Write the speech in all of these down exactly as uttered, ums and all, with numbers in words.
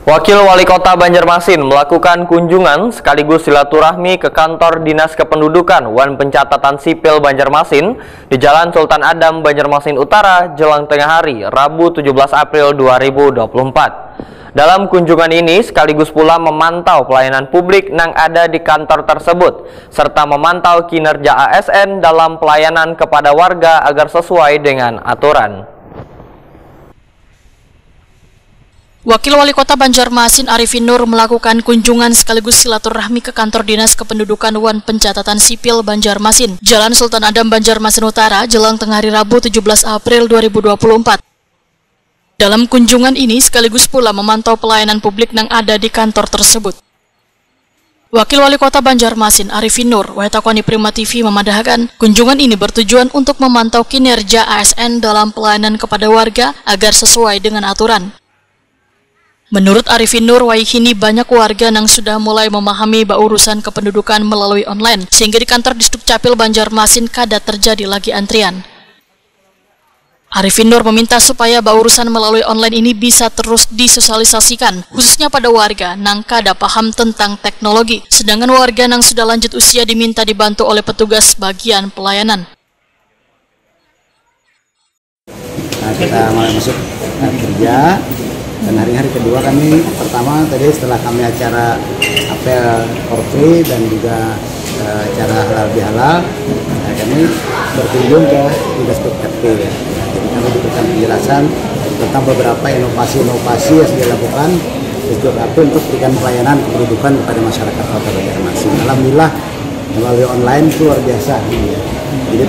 Wakil Wali Kota Banjarmasin melakukan kunjungan sekaligus silaturahmi ke kantor Dinas Kependudukan wan Pencatatan Sipil Banjarmasin di Jalan Sultan Adam, Banjarmasin Utara, jelang tengah hari, Rabu tujuh belas April dua ribu dua puluh empat. Dalam kunjungan ini sekaligus pula memantau pelayanan publik nang ada di kantor tersebut, serta memantau kinerja A S N dalam pelayanan kepada warga agar sesuai dengan aturan. Wakil Wali Kota Banjarmasin Arifin Nur melakukan kunjungan sekaligus silaturahmi ke kantor Dinas Kependudukan wan Pencatatan Sipil Banjarmasin, Jalan Sultan Adam, Banjarmasin Utara, jelang tengah hari Rabu tujuh belas April dua ribu dua puluh empat. Dalam kunjungan ini sekaligus pula memantau pelayanan publik nang ada di kantor tersebut. Wakil Wali Kota Banjarmasin Arifin Nur, wahitakoni Prima T V, memadahakan, kunjungan ini bertujuan untuk memantau kinerja A S N dalam pelayanan kepada warga agar sesuai dengan aturan. Menurut Arifin Nur, wayahini banyak warga nang sudah mulai memahami baurusan kependudukan melalui online, sehingga di kantor Disdukcapil Banjarmasin kada terjadi lagi antrian. Arifin Nur meminta supaya baurusan melalui online ini bisa terus disosialisasikan, khususnya pada warga nang kada paham tentang teknologi, sedangkan warga nang sudah lanjut usia diminta dibantu oleh petugas bagian pelayanan. Nah, kita mulai masuk uh, kerja dan hari hari kedua kami pertama tadi setelah kami acara apel korpri dan juga uh, acara halal bihalal, nah, kami berkunjung ke Dinas Dukcapil. Jadi kami diberikan penjelasan tentang beberapa inovasi-inovasi yang sudah dilakukan Disdukcapil untuk berikan pelayanan kependudukan kepada masyarakat Kota Banjarmasin. Alhamdulillah melalui online itu luar biasa. Jadi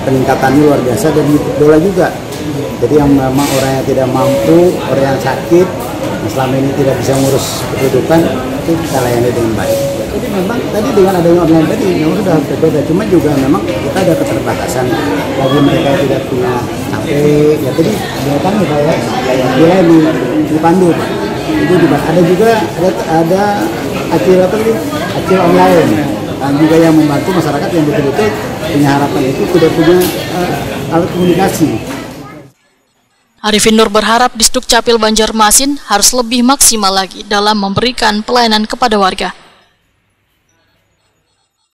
peningkatannya luar biasa dan bola juga. Jadi yang memang orang yang tidak mampu, orang yang sakit, yang selama ini tidak bisa ngurus kehidupan, itu kita layani dengan baik. Jadi memang tadi dengan adanya online tadi memang sudah berbeda. Cuma juga memang kita ada keterbatasan bagi mereka yang tidak punya H P, ya tadi datang ya Pak ya, dilayani, dipandu Pak. Itu juga ada juga ada ada acil apa tadi, acil online. Dan juga yang membantu masyarakat yang betul-betul punya harapan itu tidak punya uh, alat komunikasi. Arifin Nur berharap Disdukcapil Banjarmasin harus lebih maksimal lagi dalam memberikan pelayanan kepada warga.